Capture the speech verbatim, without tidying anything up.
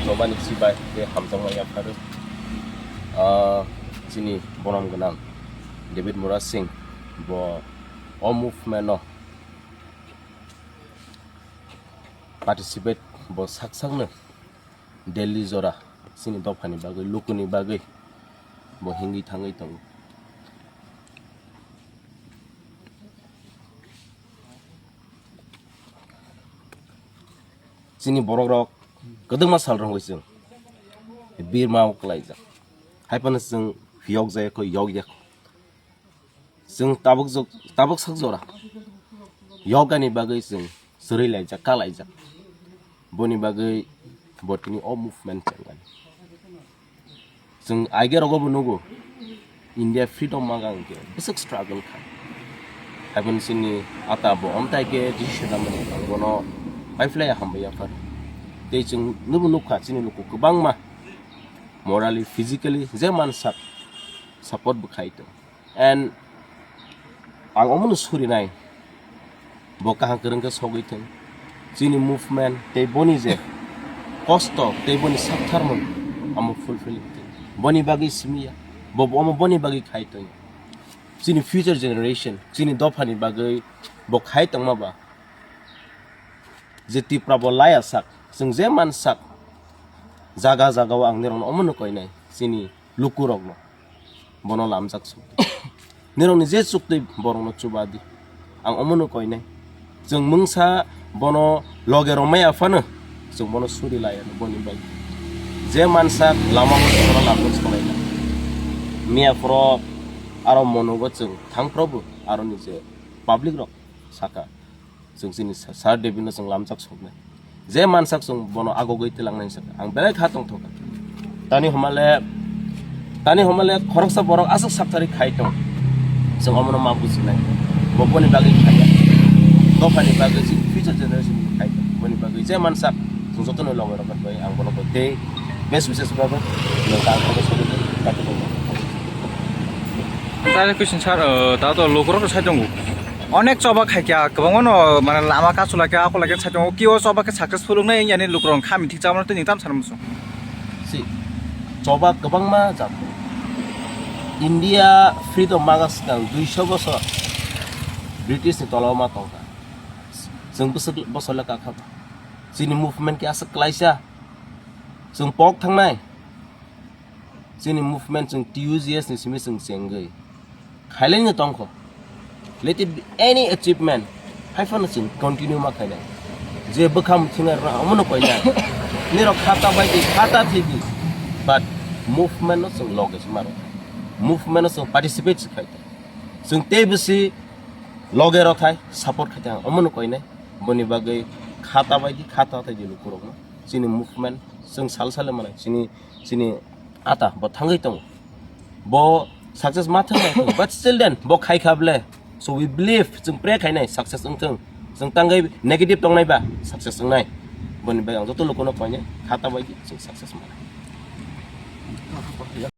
Chobani chibai tei hamjakma yapharo. Ah, chini borom gwnang David Murasing bo o movement-o participate bo sak sakno Delhi jora chini dophani bagwi, lukuni bagwi bo hingwi thangwi tongo. Chini borokrok kwdwkma sal rwngwi chwng birma o kwlaijak. Haiphano chwng phiyok jaya kho, yok ya kho. Chwng tabuk jok-, tabuk sak jora yogani bagwi chwng chwrwi laijak, ka laijak. Boni bagwi bo tini o movement chengkani. Chwng aigerogo bo nugo, India freedom maga hwnkhe bwswk struggle kha. Haiboni chini ata bo omtai khe decision lamani ang bono paiphlai hambai yaphar. Tei chwng nubo nukha chini luku kwbangma morally, physically je mansak support bo khai tong. And ang omono surinai, bo kaham kwrwng khe sogwi thung. Chini movement tei boni je kosto tei boni saktharmung amo fulfill thung. Boni bagwi simi ya, bo, bo omo boni bagwi khai tong. Chini future generation, chini dophani bagwi bo khai tongma ba. Je Tipra bo laya sak, chwng je man sak, jaga jaga o ang nirokno omono koinai, chini lukurokno. Bono lamjak suk di. Nirokni je chuktwi borokno chuba di. Ang omono koinai. Chwng mungsa bono loge romai aphano chwng bono suri laiya boni bai. Je mansa lama o bono lamjak solaina. Miya phoro aro monogo chwng thang phrobo aroni je public rok saka. Chwng chini sa-, Sir David no chwng lamjak soknai. Je mansak chwng bono agogwi tilangnai saka. Ang belai kha tongthokha. Tani homale, tani homale khoroksa borok aswk saktharwi khai tong. Chwng omono ma bujinai. Bo boni bagwi khaiya. Dophani bagwi chini future generation ni khai tong. Boni bagwi je mansak chwng jotono loge rok bai ang bono bo tei best wishes rok no ta ang bono sogwi tong. Tare question sir, uh, ta to lukurok sai tongo. Onek choba khaikya, kwbangma no, mane, lama kasu laikya, ako laikya sai tongo. Kio choba khe successful wngnai, yani lukurok kha mithik chamano tini tam sanam musu. Si, choba kwbangma jat. India freedom maga swkang duiso bosor British ni tola o ma tongkha. Chwng bwswk bosor le kakha. Chini movement khe aswk klaisa. Chwng pok thangnai. Chini movement chwng T U G S ni simi chwng chengwi. Khailai no tongkho. Let it be any achievement. Haiphano chwng continue ma khainai. Je bwkha muthungnai rwna omono koinai. Nirok khata bai di, khata thidi. But movement no chwng loge se maro. Movement no chwng participate se khai. Chwng tei bwsi loge rok thai, support khai thang. Omono koinai. Boni bagwi khata bai di, khata thai di lukurokno. Chini movement chwng sal sal manai. Chini chini ata bo thangwi tongo. Bo success ma thang nai thung, but still then bo khai kha ble. So we believe, chwng pray khainai success wng thung. Chwng tangwi negative tongnai ba success wngnai. Boni bai ang joto lukuno koinai khata bai di chwng success manai.